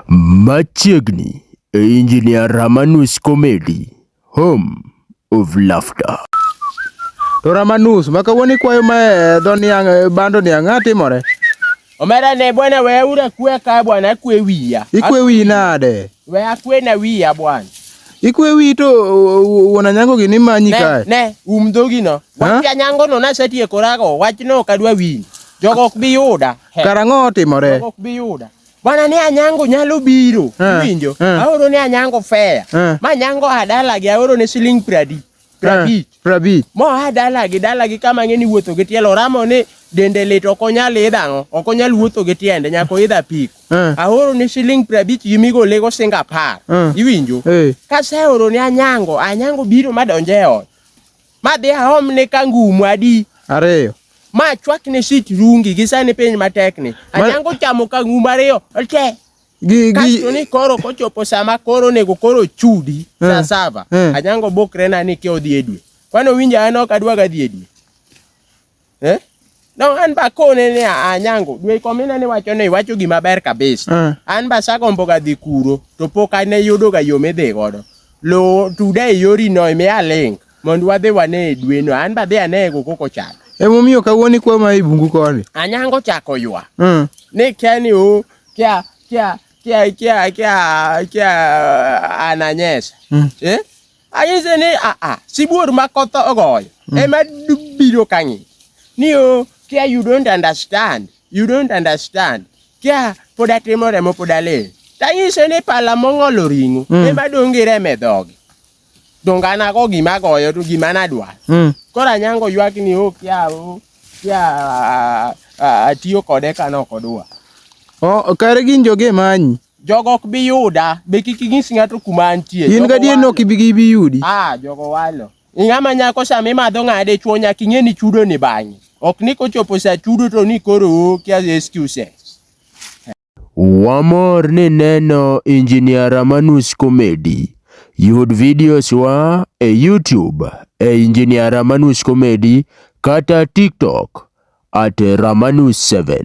Machiegni e Engineer Ramanus Comedy, home of laughter. To Ramanus, ma kawuono ikwayo ma e dho niang' e bando niang' ang'o timore? Omera ne bwana we ura kwe ka bwana akwe wiya. Ikwe wiyi nade? We akwe na wiya bwana. Ikwe wiyi to wuon Anyango gini manyi Ne, kae. ne, um dhogi no. Wach Anyango no nasetieko rago, wach no ok adwa winjo. Jogo ok bi yuda. He. Karang'o otimore? Jogo ok bi yuda. Bwana ni Anyango nyalo biro. Iwinjo? Aoro ni Anyango fare. Ma Anyango a dalagi aoro ne siling pradi. Prabich. Prabich. Moa dalagi dalagi kama ng'e ni wuotho gi tielo oramo ni dende lit ok onyal idho ang'o? Ok onyal wuotho gi tiende nyaka oidh apiko. Aoro ne siling 50 gi migole go singa 10. Iwinjo? Kaseoro ne Anyango, Anyango biro ma donjo e ot. Ma dhi aom ne kangumu adi? Ariyo. Ma chwak ne sit rungi gi sani piny matek ni. Anyango chamo kangumu ariyo te. Gi, gi, Kasto ni koro kochopo sama koro onego koro chudi sa saba. Anyango bukre na ni kia odhi e dwe. Kwani owinjo an ok adwaga dhi e dwe. Eh? No, an ba kone ni Anyango, dwe komina ni wacho ni iwacho gima ber kabisa. An ba sagombo ga dhi kuro, to pok ane yudo ga yo midhi godo. Lo tuda e yori no imiya link mondo wadhi wane e dwe no. An ba dhi ane go koko chalo. Emomiyo kawuono ikwa ma e bungu koni. Anyango chako ywak. Ni kia ni o kia kia kia kia kia kia ananyesa. Eh? Anyise ni a a sibuor ma koth ogoyo ema biro kang'i. Ni o kia you don't understand. You don't understand. Kia pod atimo remo pod aling'. Tanyise ni pala mong'olo ring'o ema dong' gi remo e dhoge. Donge an ago gima agoyo to gima nadwaro. Koro Anyango ywak ni o kia o kia atiyo kode ka ne ok odwa. Oh, kare gin joge manyi. Jogo ok bi yuda, be kik inyis ng'ato kuma antie. In Jogo gadier ni walo. ok ibi gibi yudi. Ah, jogo walo. Ing'ama nyako sama imadho ng'a dichuo nyaka ing'e ni chudo ni bang'e. Ok ni kochopo sa chudo to ni koro o kia excuses. Wamor ni neno Engineer Ramanus Comedy. Yud videos wa e YouTube e Engineer Ramanus Comedy kata TikTok at Ramanus 7.